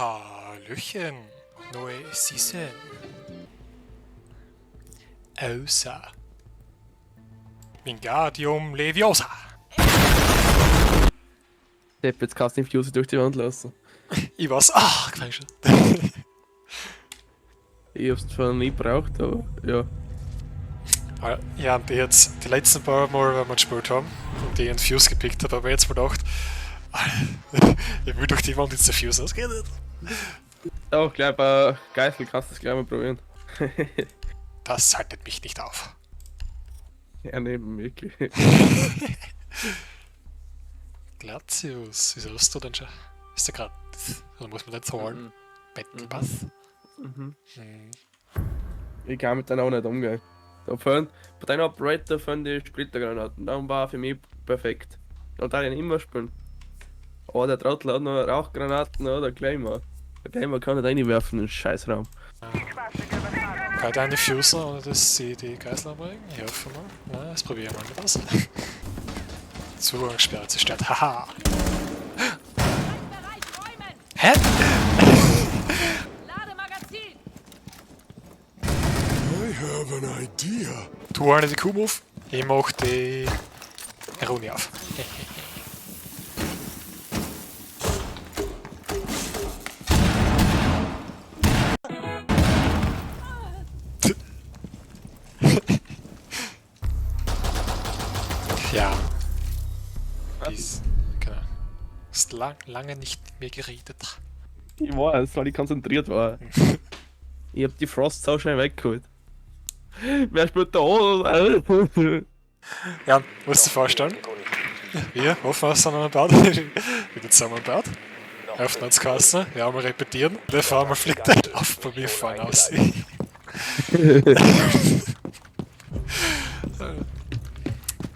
Hallöchen, neue Season. Außer Wingardium Leviosa. Depp, jetzt kannst du den Fuse durch die Wand lassen. Ich weiß, ach, gefällt schon. Ich hab's zwar noch nie gebraucht, aber ja. Ja, und die jetzt die letzten paar Mal, wenn wir gespielt haben und die einen Fuse gepickt habe, aber jetzt mal gedacht, ich will durch die Wand jetzt Fuse, das geht nicht. Auch gleich bei Geißel kannst du das gleich mal probieren. Das haltet mich nicht auf. Ja, neben wirklich. Glacius, wieso hast du denn schon? Ist der grad. Oder muss man nicht zahlen? Mhm. Battle Pass? Mhm. Mhm. Ich kann mit denen auch nicht umgehen. Da fehlen, bei deinem Operator fehlen die Splittergranaten. Dann war für mich perfekt. Und da ich immer spielen. Aber der Trottel hat noch Rauchgranaten oder Claimer. Der Claimer kann nicht reinwerfen in den Scheißraum. Kann ich einen Diffuser, ohne dass sie die Geißel anbringen? Ich hoffe mal. Na, das probieren wir mal aus. Zugangssperre zerstört. Haha! Hä? Lademagazin! I have an idea. Du eine die Kuh auf, ich mach die Rune auf. Ja. Dies, genau. Ist lange nicht mehr geredet. Ich weiß, weil ich konzentriert war. Ich hab die Frost so schnell weggeholt. Wer spielt da? Ja, musst du dir vorstellen. Wir hoffen, es sind gebaut. Wieder zusammengebaut. Öffnen uns Kassen, ja, wir repetieren. Der Farmer fliegt dann auf bei mir vorne aus.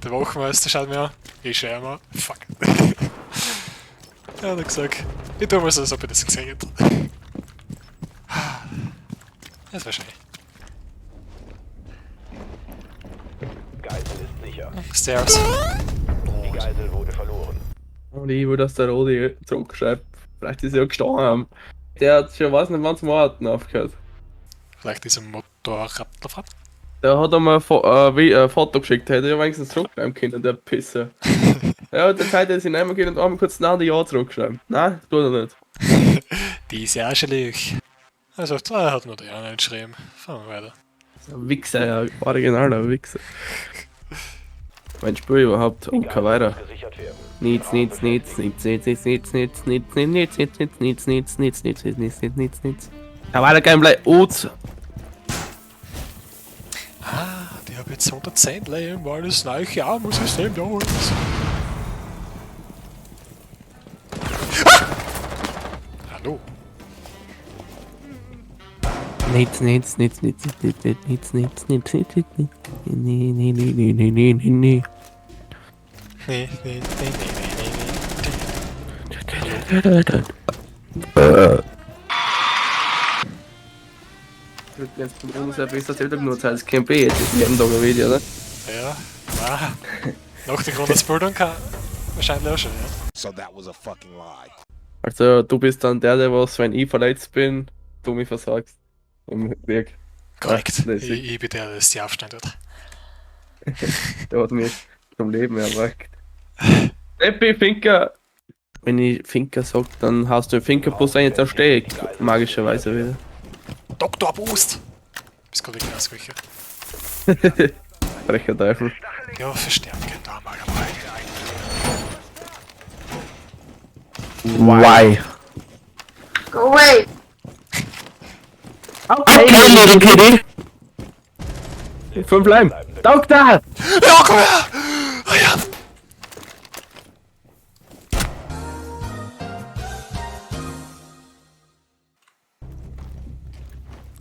Der Wachmeister schaut mir an, ich schau mir, fuck. Er hat gesagt, ich tue mir so, als ob ich das gesehen hätte. Das war schön. Geisel ist sicher. Stairs. Die Geisel wurde verloren. Und ich will, dass der Rodi zurückschreibt. Vielleicht ist er ja gestorben. Der hat schon, weiß nicht, wann zum Monaten aufgehört. Vielleicht ist ein Motorradler. Der hat einmal ein Foto geschickt, hätte ja wenigstens zurückschreiben können, der Pisser. Ja, der Zeit hätte ich nicht mehr können und einmal kurz nach dem Jahr zurückschreiben. Nein, tut er nicht. Die ist ja schon lieb. Also, da hat nur der eine geschrieben. Fahren wir weiter. Das ist ein Wichser, ja, originaler Wichser. Mein Spiel überhaupt. Die Und kein Geisel weiter. muss gesichert werden. Nichts, nichts, nichts, nichts, nichts, nichts, nichts, nichts, nichts, nichts, nichts, nichts, nichts, nichts, nichts, nichts, nichts, nichts, nichts, nichts. Kein weiter Gameplay. Uts. Ah, die habe jetzt 110 Leben, weil das neue Armo-System da ist. Ah! Hallo. Nichts, nichts, nichts, nichts, nichts, nichts, nichts, nichts, nichts, nichts, nichts. Nee, nee, nee, nee, nee, nee, nee, nee. Nee, nee, nee, nee, nee, nee, nee. Jetzt zum Unservice, das nur Zeit, das kennt jetzt ist jeden Tag ein Video, oder? Ja, na. Nach der Grundausbildung kann wahrscheinlich auch schon, ja. So that was a fucking lie. Also du bist dann der, der was, wenn ich verletzt bin, du mich versagst. Im Krieg. Korrekt. Ach, Ich bin der, der es dir aufstehen tut. Der hat mich zum Leben erweckt. Happy Finker! Wenn ich Finker sag, dann hast du den Finkerbus rein, da stehe ich magischerweise wieder. Dr. Boost! Bist gerade wirklich ausgewichen. Frecher Teufel. Ja, verstärken da mal einmal. Why? Go away. Okay, little kitty! 5 Lime! Doktor! Ja, komm her! Ah, ja.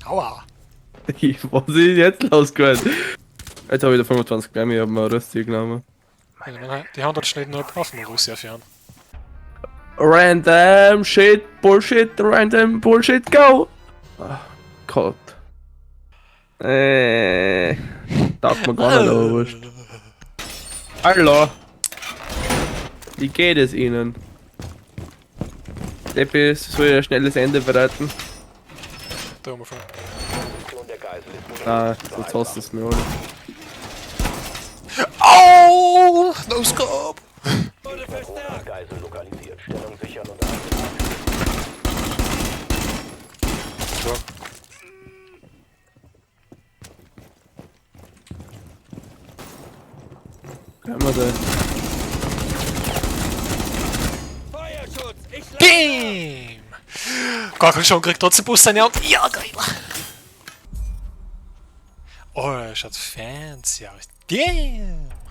Aua! Was ist jetzt losgehört? Jetzt habe ich wieder 25 Gramm, ich hab mir Rösti genommen. Die haben dort schnell nur auf dem Russia fahren. Random shit, Bullshit, random Bullshit, go! Ah, Gott. Taugt mir gar nicht, aber wurscht. Hallo! Wie geht es Ihnen? Deppi soll ja schnelles Ende bereiten. Da haben wir vor. Position der Geisel ist nun Ah, sonst hast du es mir, oder? Oh! No scope! Drohne hat Geisel lokalisiert. Stellung sichern und einnehmen. So. Können wir da. Bam! Gar keinen schon kriegt trotzdem Bus seine Hand. Ja, geil! Oh, schaut fancy aus. Damn!